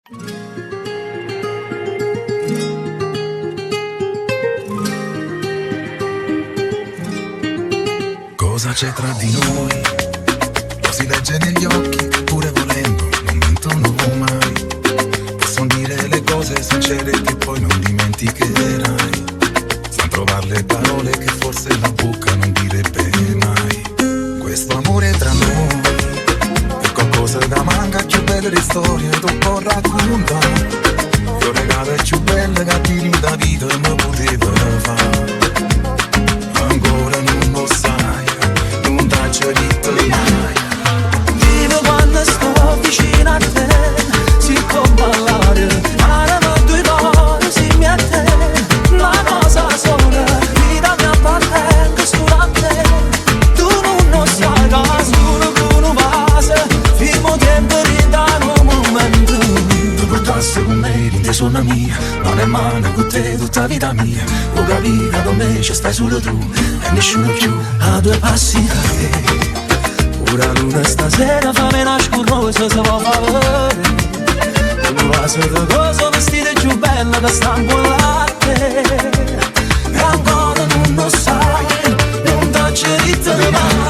Cosa c'è tra di noi? Lo si legge negli occhi, pure volendo, non mentono mai. Possono dire le cose sincere che poi non dimenticherai. San trovare le parole che forse la bocca non direbbe mai. Questo amore tra noi è qualcosa che manca più belle di storie, dopo racconta. Io regalo più belle che ti da vita mi poteva fare. Ancora non lo sai, non t'ho detto mai. Vivo quando sto vicino a te, si può ballare, ma due cose simili a te, una cosa sola, vita mi appartengo solo a te. Tu non lo sai che solo con un vaso, firmo tempo da un momento. Tu portasse con me dint' sogno mia, mano e mano con te tutta la vita mia. Ho capito con me ci stai solo tu e nessuno più. A due passi da te. Pure la luna stasera fa meno scurrosa se vuoi fa vedere. Un vaso di cosa vestita più bella che sta in latte. E ancora non lo sai, non t'ho detto mai.